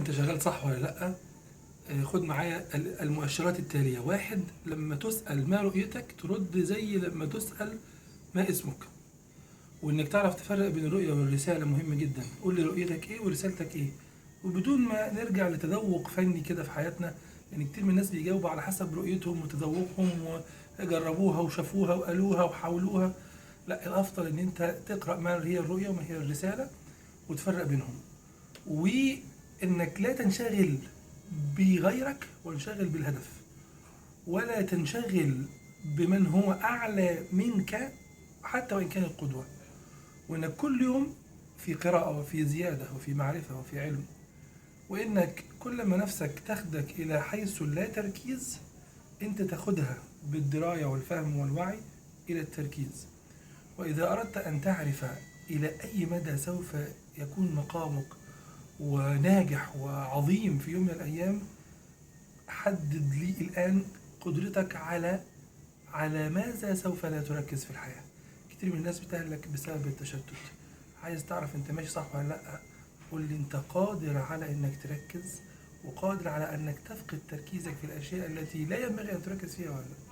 انت شغال صح ولا لا. خد معايا المؤشرات التالية. واحد، لما تسأل ما رؤيتك ترد زي لما تسأل ما اسمك. وانك تعرف تفرق بين الرؤية والرسالة مهم جدا. قول لي رؤيتك ايه ورسالتك ايه، وبدون ما نرجع لتذوق فني كده في حياتنا. يعني كتير من الناس بيجاوبوا على حسب رؤيتهم وتذوقهم وجربوها وشافوها وقالوها وحاولوها. لا، الافضل ان انت تقرأ ما هي الرؤية وما هي الرسالة وتفرق بينهم، وانك لا تنشغل بغيرك وانشغل بالهدف، ولا تنشغل بمن هو اعلى منك حتى وان كان القدوة، وانك كل يوم في قراءة وفي زيادة وفي معرفة وفي علم، وانك كل ما نفسك تاخدك الى حيث لا تركيز انت تاخدها بالدراية والفهم والوعي الى التركيز. واذا اردت ان تعرف الى اي مدى سوف يكون مقامك وناجح وعظيم في يوم من الايام، حدد لي الان قدرتك على ماذا سوف لا تركز في الحياة. كتير من الناس بتهلك بسبب التشتت. عايز تعرف انت ماشي صح ولا لا؟ قول لي انت قادر على انك تركز وقادر على انك تفقد تركيزك في الاشياء التي لا ينبغي ان تركز فيها ولا لا.